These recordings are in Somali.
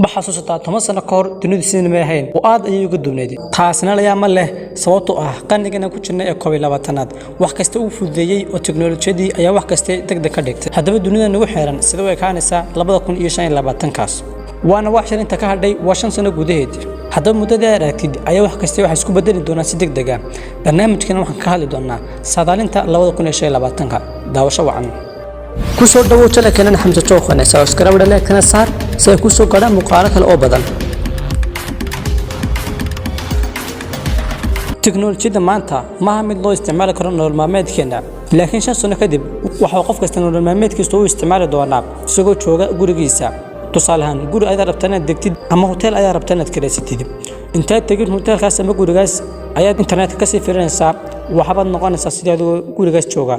Ma xasuusataa 10 sano ka hor dunidu sidani may ahayn oo aad ayay uga duwnayd? Taasina layaab ma leh, sababtoo ah qarnigan ku jirna ee 21aad wax kasta uu fududeeyey oo teknolojiyadii ayaa wax kasta degdeg ka dhigtay. Haddaba dunida nagu xeeran sida u ekaanaysaa 2025-kaas? Waana wax shir inta ka hadhay, waa 5 sano gudaheed. Haddaba muddadii aad aragtid ayaa wax kasta waxay isku bedeli doonaan si degdeg ah. Barnaamijkan waxaan ka hadli doonaa saadaalinta 2025-ka. Daawasho wacan. Ku soo dhawow channelkeenan Xamse Jookhane, subscribe, like-kana saar si ay ku soo gaadhaan muuqaalo kale oo badan. Tiknolojiyadda maanta maaha mid loo isticmaali karo nolol maalmeedkeena, laakiin 5 sano kadib waxa qof kasta nolol maalmeedkiisa u isticmaali doonaa isagoo jooga gurigiisa. Tusaale ahaan, guri ayaad rabtaa inaad degtid ama hotel ayaa rabtaa inaad kiraysatid. Intaad tegin hotelkaas ama gurigaas ayaad internetka kasii firinaysaa, waxbaad noqonaysaa sidii adigoo gurigaas jooga.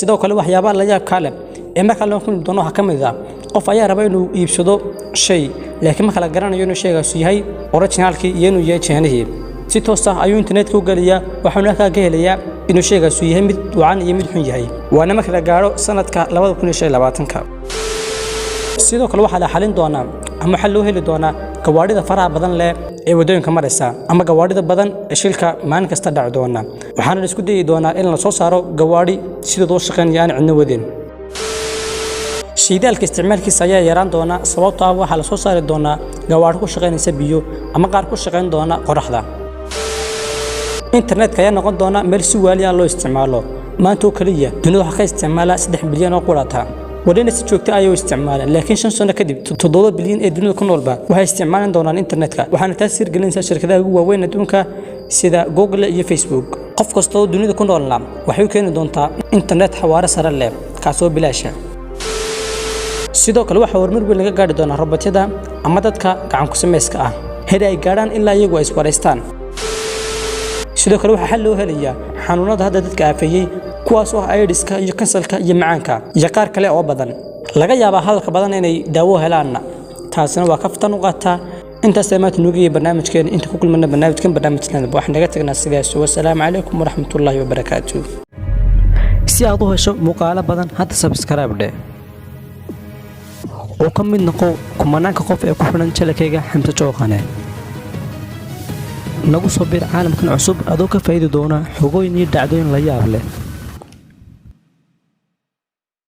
Sidoo kale, waxyaabaha la yaabkaa leh ee markaa loo kulmi doono waxaa ka mid ah: qof ayaa raba inuu iibsado shay, laakiin marka la garanayo inuu shaygaas yahay originalkii iyo inuu yahay Chinihii, si toos ah ayuu internetka u geliyaa, waxaanu halkaa ka helayaa inuu shaygaasu yahay mid wacan iyo mid xun yahay. Waana marka la gaadho sanadka 2025-ka. Sidoo kale, waxaa la xalin doonaa ama waxaa loo heli doonaa gawaadhida faraha badan leh ee waddooyinka maraysa ama gawaadhida badan ee shilka maalin kasta dhaci doona. Waxaana la isku dayi doonaa in la soo saaro gawaadhi sidooda u shaqaynaya, aan cidno wadin. Shidaalka isticmaalkiisa ayaa yaraan doona, sababtoo ah waxaa la soo saari doonaa gawaadhi ku shaqaynaysa biyo ama qaar ku shaqayn doona qoraxda. Internetka ayaa noqon doona meel si waali ah loo isticmaalo. Maanta oo keliya dunida waxaa ka isticmaala 3 bilyan oo qurata, walina si joogto ayay u isticmaalaan, laakiin 5 sano kadib 7 bilyan ee dunida ku noolba waxay isticmaalan doonaan internetka. Waxaana taas hirgelinaysaa shirkadaha ugu waaweyn adduunka sida Google iyo Facebook. Qof kasta oo dunida ku noolna waxay u keeni doontaa internet xawaare sare leh, kaasoo bilaasha. Sidoo kale, waxaa horumar weyn laga gaari doonaa robotyada ama dadka gacan ku samayska ah, heer ay gaadhaan ilaa iyagu ay iswaraystaan. Sidoo kale, waxaa xal loo helayaa xanuunada hadda dadka aafeeyey, kuwaas oo ah AIDS-ka iyo kansarka iyo macaanka iyo qaar kale oo badan. Laga yaabaa hadalka badan inay daawo helaanna. Taasina waa kaftan u qaataa. Intaas maanta nuugaya barnaamijkeena. Inta ku kulmana barnaamijkan barnaamijkan, waxaan naga tagnaa sidaas. Wasalaamu calaykum waraxmatullaahi wabarakaatu. Si aad u hesho muuqaalo badan, hadda subscribe dheh oo ka mid noqo kumanaanka qof ee ku xidhan channelkayga Xamse Jooqane. Nagu soo bir caalamkan cusub adoo ka faa'iidi doona xogooyin iyo dhacdooyin la yaab leh.